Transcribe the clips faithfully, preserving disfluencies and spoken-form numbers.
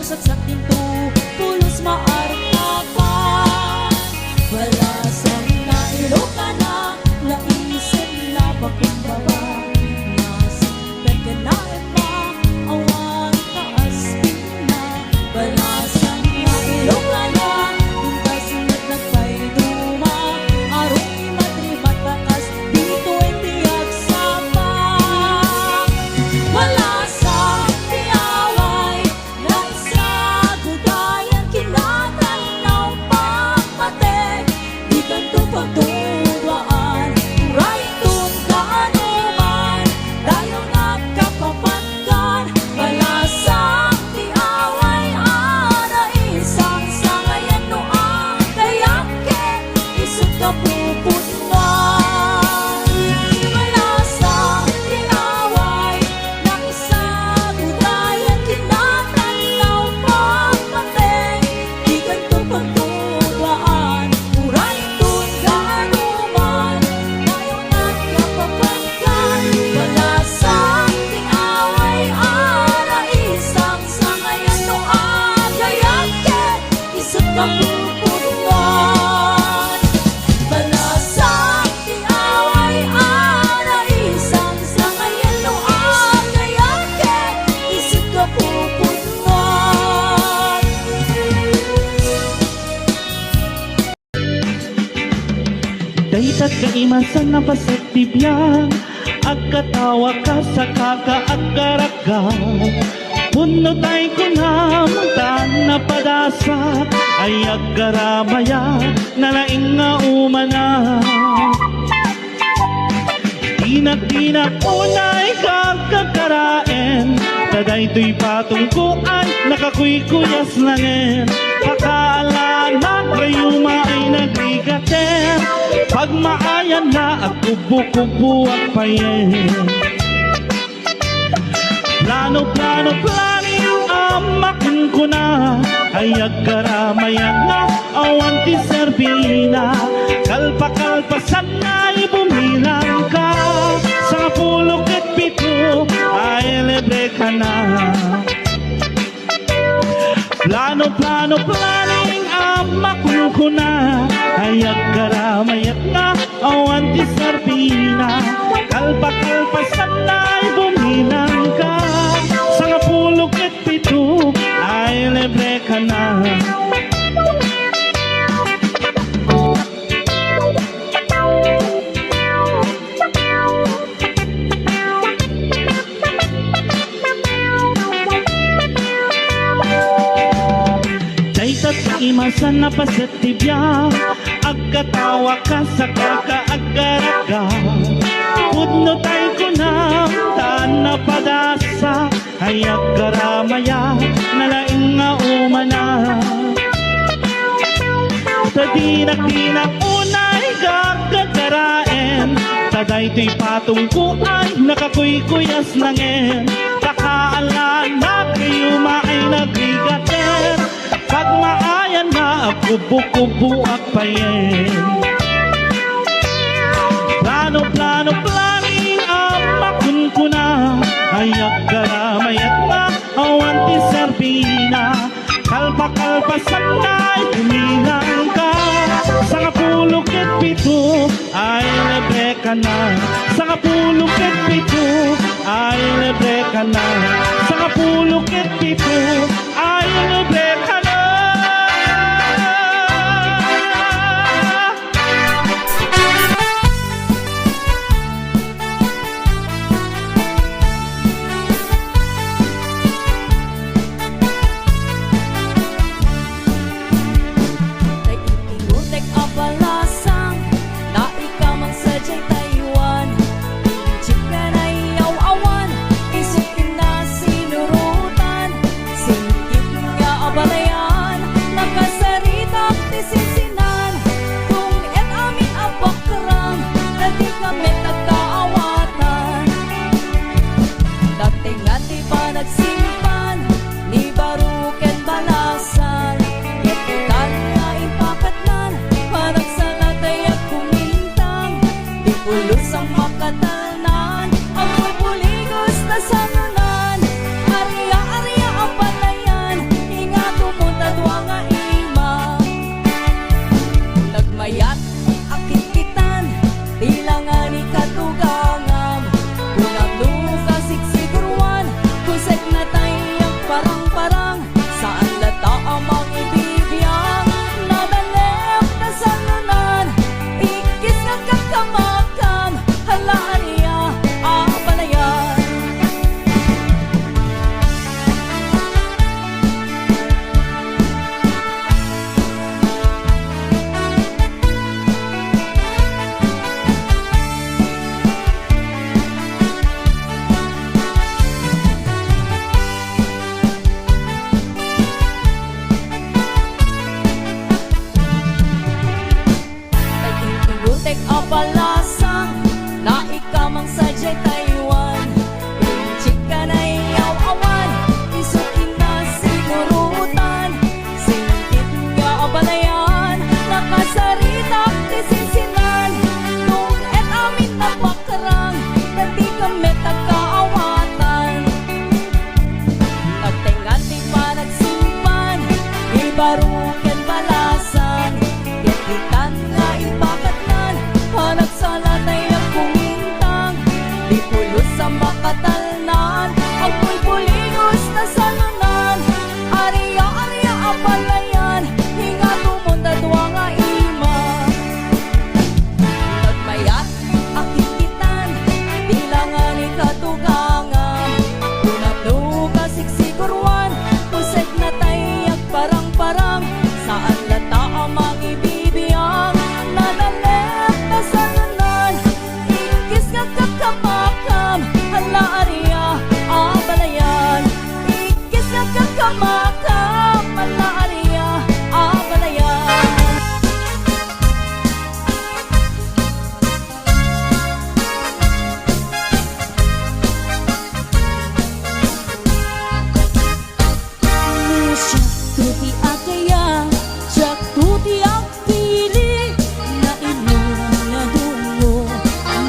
Saksak dinto, pulos maartakan. Balasang na Ilokana, naisenna pakumbaba. Nasipet ken naemma, awan kaaspingna. Balasang na Ilokana, intas met nagpaiduma. Aruy matrimat a kas bituen ti agsapa. Balasang ti away, naisagudayan, kinatalnaw pagmateg, dikanto pagtuduaan, uray ton kaanuman, dayaw nagkapapatgan, balasang ti away a naisangsangayan no agayat ket isut kapuputngan. Balasang ti away, naisagudayan, kinatalnaw pagmateg, dikanto pagtuduaan, uray ton kaanuman, dayaw nagkapapatgan, balasang ti away a naisangsangayan no agayat ket isut kapuputngan. Balasang ti away a naisangsangayan no agayat ket isut kapuputngan. Dayta kaimasan a paset ti biag, agkatawa kas a kaka agkaragga. Pudno tay kunam, tan napadasa, ay aggaramaya, nalaing nga umana. Dinak, dinak unay kagkagaraen, ta daytoy patungko ay nakakuykuyas nangen. Pakaalanak, rayuma ay nagrigaten, pagmaayan na agkubbo-kubbo agpayen. Plano, plano, planning a makunkuna, ay agkaramayan nga awan ti serbina. Kalpa-kalpasan na ay bumilang ka, sangapulo ket pito ay libre ka na. Plano, plano, planning a makunkuna, ay agkaramayat nga awan ti serbina. Kalpa-kalpasan na ay bumilang ka, sangapulo ket pito ay libre ka na. Dayta ti imasan a paset ti biag, agkatawa kas a kaka agkaragga. Pudno tay kunam, tan napadasa, ay agkaramaya, nalaing nga umana. Ta dinak, dinak unay gagagaraen, ta daytoy patungko ay nakakuykuyas nangen. Pakaalanak, rayuma ay nagrigaten, pagmaayan na agkubbo-kubbo agpayen. Plano, plano, planning a makunkuna, ay agkaramayat nga awan ti serbina. Kalpa-kalpasan na ay bumilang ka, sangapulo ket pito ay libre ka na. Sangapulo ket pito ay libre ka na. Sangapulo ket pito ay libre ka na. Tay intigotek a balasang, naikaman sadiay Taiwan. Egypt nga nayaw-awan, isip ti nasinurotan. Baro ken balasan, ket ditan nga impakadnan, panagsalat ay agkumintang, di pulos a makatalnan, agbulbuligos ta salunan, aria, aria a palayan, ingato mon ta dua nga ima. Nagmayat a kikkitan, bilangan ikatugangan, unapno kasiksiguruan, pusek natay agparang-parang, saan latta a mangibibiang, nanalek ta salunan, inkis nga kakamakam, hala aria a balayan, inkis nga kakamakam, hala aria a balayan. No siak to ti akaya, siak to ti agpili, nainno, nadungo,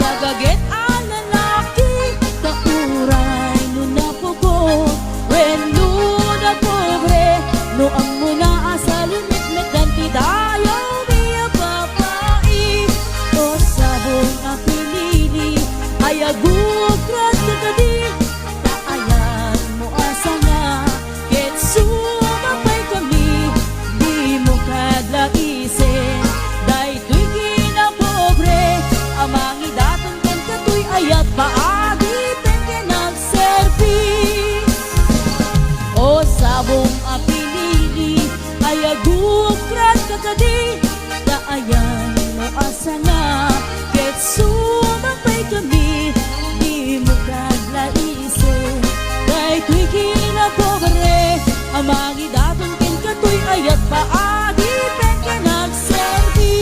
nagaget a lalaki, ta uray no napukot, wenno napobre, no ammona a salimetmetdan ti dayaw mi a babai. O sabong a pinili, ay agukrat ka kadi, ta ayanmo a sanga, ket sumapay kami, dimo kadlaisen. Daytoy kinapobre a mangidaton ken katoy ayat paadipen ken agserbi. O sabong a pinili, ay agukrat ka kadi, ta ayanmo a sanga, ket sumapay kami, dimo kadlaisen. Daytoy kinapobre a mangidaton ken katoy ayat paadipen ken agserbi.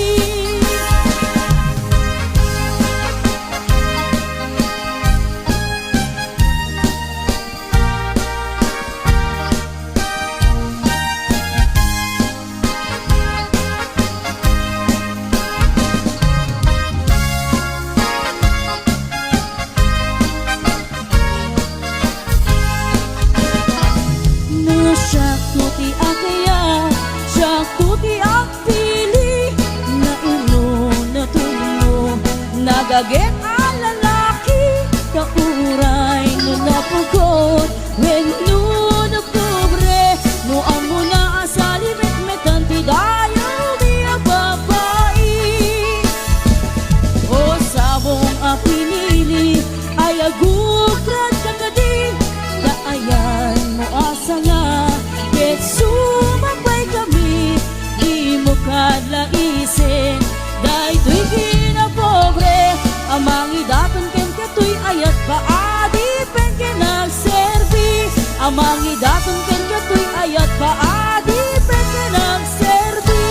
No siak to ti akaya, siak to ti agpili, nainno, nadungo, nagaget a lalaki, ta uray no napukot, wenno napobre, no ammona a salimetmetan ti dayaw mi a babai. O sabong a pinili, ay agukrat ka kadi, ta ayanmo a sanga, ket sumapay kami, dimo kadlaisen. Daytoy kinapobre a mangidaton ken katoy ayat paadipen ken agserbi, a mangidaton ken katoy ayat paadipen ken agserbi.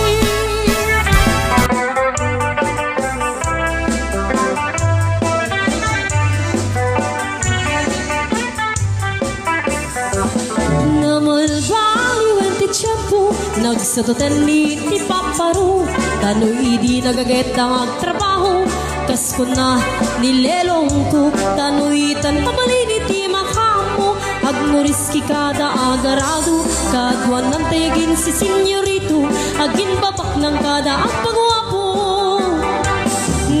Namalbaliwen ti tiempo, nagsatoten ni ti papparo, ta no idi nagaget nga agtrabaho, kas kuna ni lelongko, ta no itan mabalin iti makammo, agmuriski kada agarado, kaduanan ti aginsisinyorito, aginbabaknang kada agpaguapo.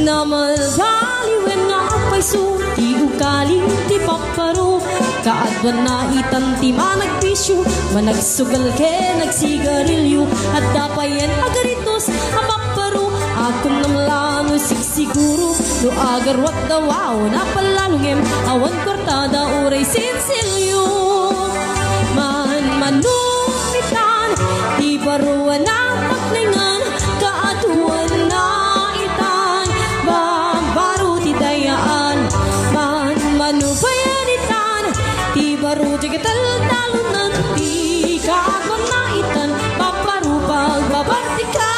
Namalbaliwen nga agpayso ti ugali ti papparo, kaaduanna itan ti managbisio, managsugal ken agsigarilio, adda payen agaritos a papparo, a kumnam la no sigsiguro, no agaruat dawaw, napalalo ngem awan kuartada uray sinsilio. Manmano itan ti baro a napaknengan, kaaduanna itan babbaro ti dayaan. Manmano payen itan ti baro ti kataltalonan, ti kaaduanna itan babbaro pagbabartikan.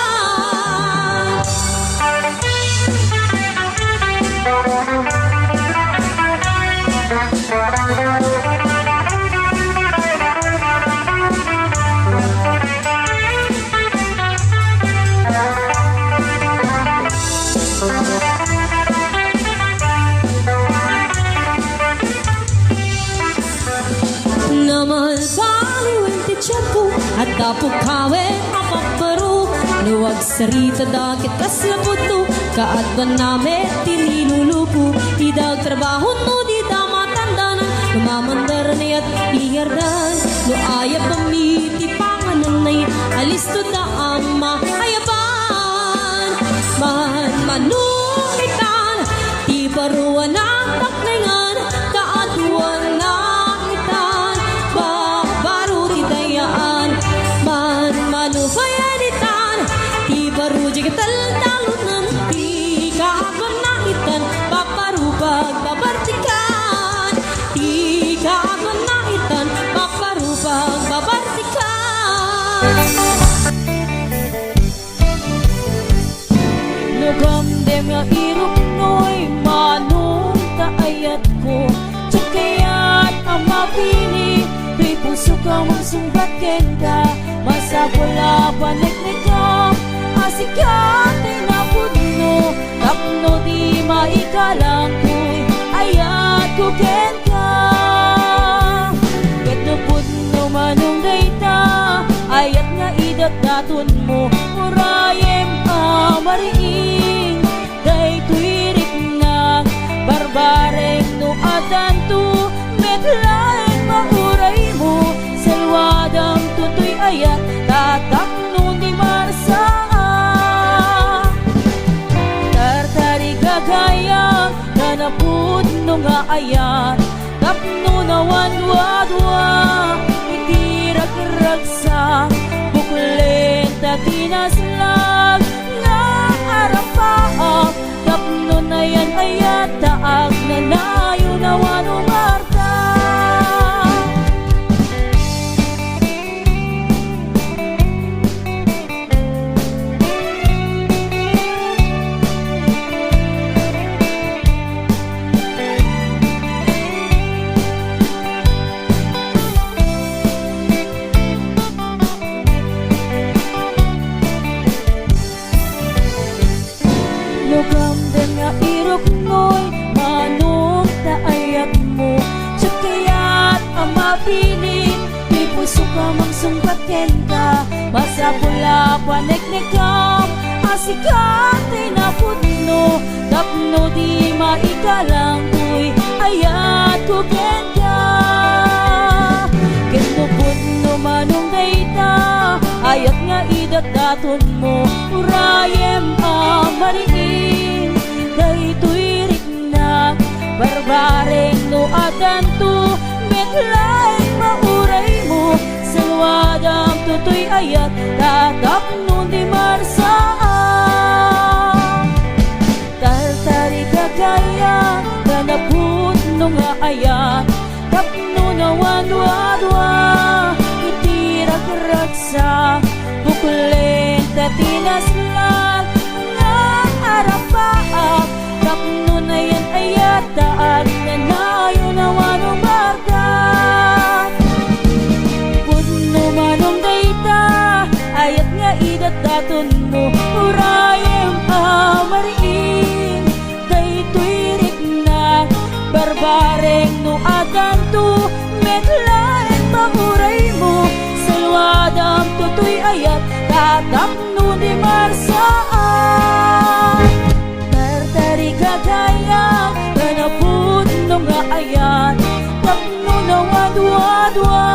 Adda pukkawen a papparo, no agsaritada ket kasla pudno, kaadwanna met ti niluluko. Dida agtrabaho no dida matandanan, no mamandar nayat iyardan, no ayabami ti panganannay, alisto da ama ayaban. Manmano itan ti baro a nagtaknengan, kaadwanna itan babbaro ti dayaan. Manmano pay itan ti baro diay kataltalon, ti kaadwanna itan babbaro pagbabartikan, ti kaadwanna itan babbaro pagbabartikan. No gamdem nga iruknoy, manong ta ayatko, diak kayat a mapili, toy pusok a mangsungbat kenka. Masapul a paneknekam a sika ti napudno, tapno di maigalang toy ayatko kenka. Ket no pudno manong dayta, ayat nga idatdatonmo, urayem a mariing. Daytoy riknak, barbareng no addanto, met laeng mauraymo, salwadam toy ayat, ta tapno di marsaak. Tartarigagayam, ta napudno nga ayat, tapno nawanwadwa iti ragragsak, buklen ta tinaslag nga arapaak, tapno nayan-ayat ta agnanayon a wano marta. No gamdem nga iruknoy, manong ta ayatmo, diak kayat a mapili, ti pusok a mangsungbat kenka. Masapul a paneknekam a sika ti napudno, tapno di maigalang toy ayatko kenka. Ket no pudno manong dayta, ayat nga idatdatonmo, urayem a mariing. Daytoy riknak, barbareng no addanto, met laeng mauraymo, salwadam toy ayat, ta tapno di marsaak. Tartarigagayam, ta napudno nga ayat, tapno nawanwadwa iti ragragsak, buklen ta tinaslag nga arapaak, tapno nayan-ayat ta agnanayon a wano marta. Pudno manong dayta, ayat nga idatdatonmo, urayem a mariing. Daytoy riknak, barbareng no addanto, met laeng mauraymo, salwadam toy ayat, ta tapno di marsaak. Tartarigagayam, ta napudno nga ayat, tapno nawadwadwa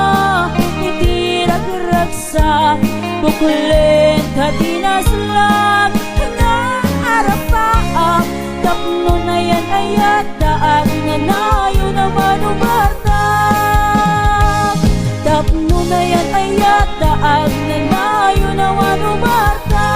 iti ragragsak, buklen ta tinaslag nga arapaak, tapno nayan-ayat ta agnanayon a wano marta. Tapno nayan-ayat ta agnanayon a wano marta.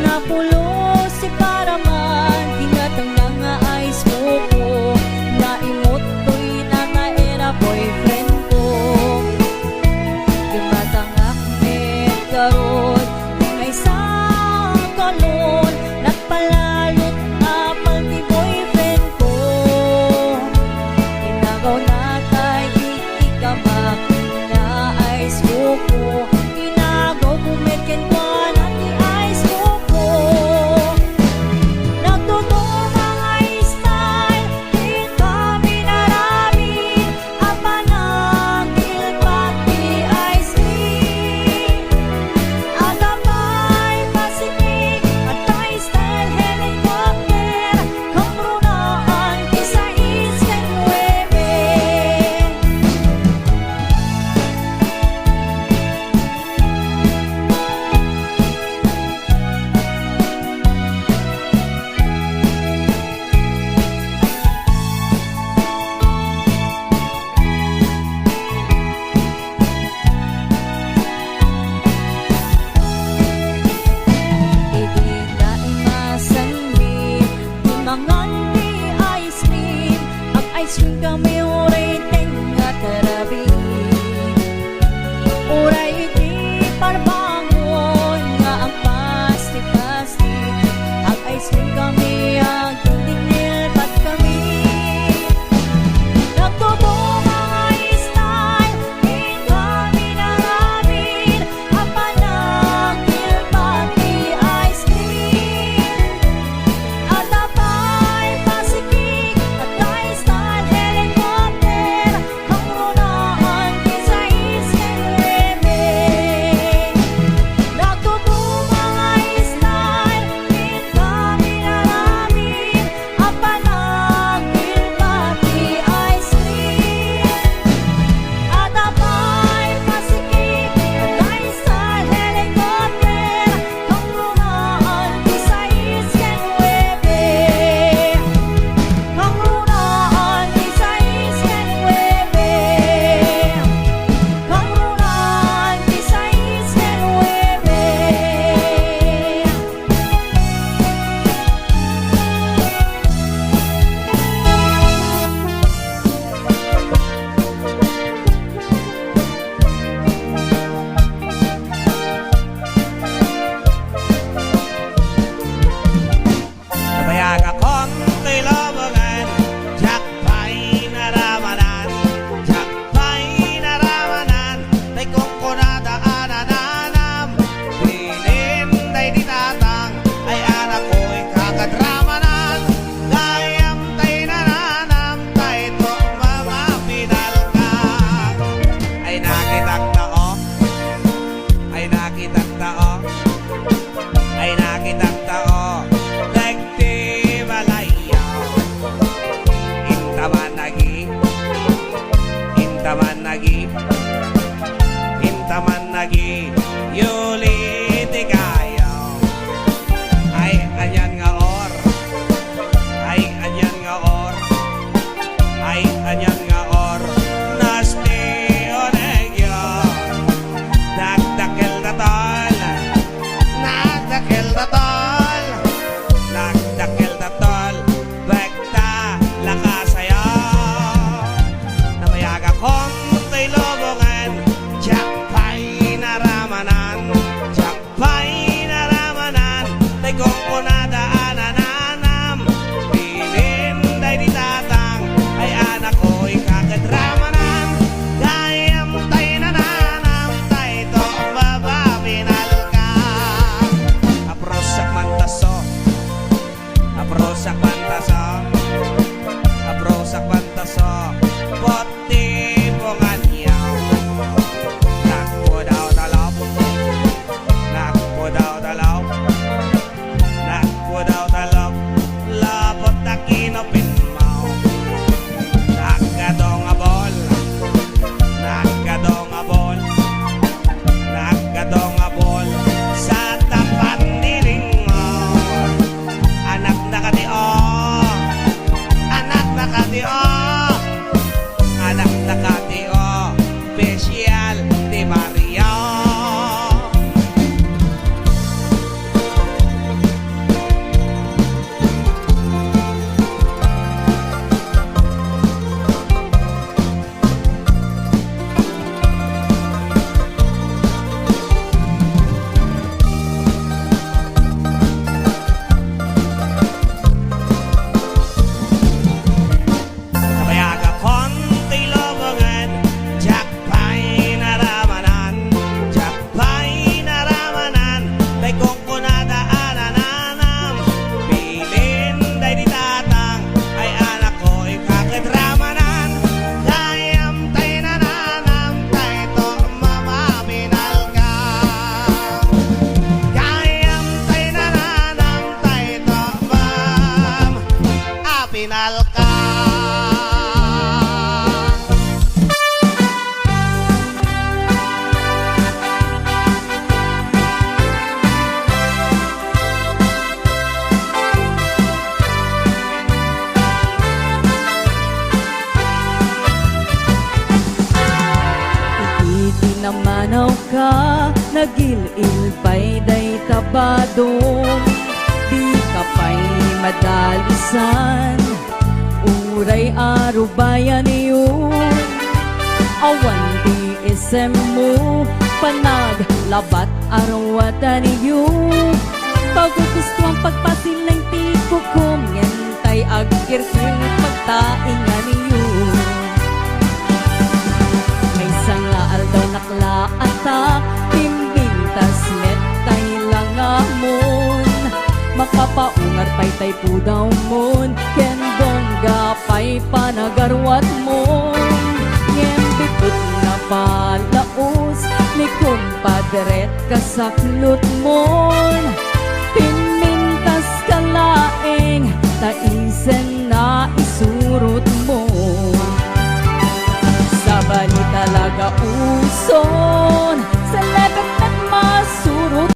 Napulos ti paraman, kinatangna nga ice koko. Naimuttoy na nga era boyfriend ko. Dimatangak met garud, ti maysa a kalon, nagpalalot apal ti boyfriend ko. Inagaw na tay iti kamak nga ice koko. Inagaw ko met kenkuana ti ice koko. Nagtutuma nga style, inkami naramin, a panagilpat ti ice cream. Adda pay pasikik, adda style helicopter, kangrunaan ti sais ken nuebe. Idi naimasanmi, ti mangan ti ice cream, ag-ice cream kami uray tengnga ti rabii. Uray iti parbangon nga agpasti-pasti, ag-ice cream kami, agdindinilpat kami. Nagtutuma nga style, inkami naramin, a panagilpat ti ice cream. Adda pay pasikik, adda style helicopter, kangrunaan ti sais ken nuebe. Nagtutuma nga style, inkami naramin, a panagilpat ti ice cream. Adda pay pasikik, adda style helicopter, kangrunaan ti sais ken nuebe. Kangrunaan ti sais ken nuebe. Kangrunaan ti sais ken nuebe. Nabayagakon toy lubongan, diak pay naramanan, diak pay naramanan, tay kunkunada a nananam. Bilin daydi tatang, ay anakko, inka kad ramanan, gayam tay nananam, tay to mamapidalka. Ay nakitak tao, ay nakitak tao, ay nakitak tao, dagiti balayyo. Intaman agi, intaman agi, intaman agi, yuli ti kayo. Ay, anian nga or, ay, anian nga or, ay, anian nga or, nasti onegyo. Nagdakkel da tol, nagdakkel da tol, Agil-il pay dayta badom, dika pay madalisan. Uray a rubayanyo, awan ti isemmo, panaglabat a ruwatanyo. Paggugustuan, pagpasilen ti kukom, ngem tay agkirkir pagtainganyo. Maysa nga aldaw naklaatak, pimpintas met tay langamon. Makapaungar pay tay pudawmon, ken bongga pay panagarwatmon. Ngem bitut nga palaus ni kumpadret kasaklutmo.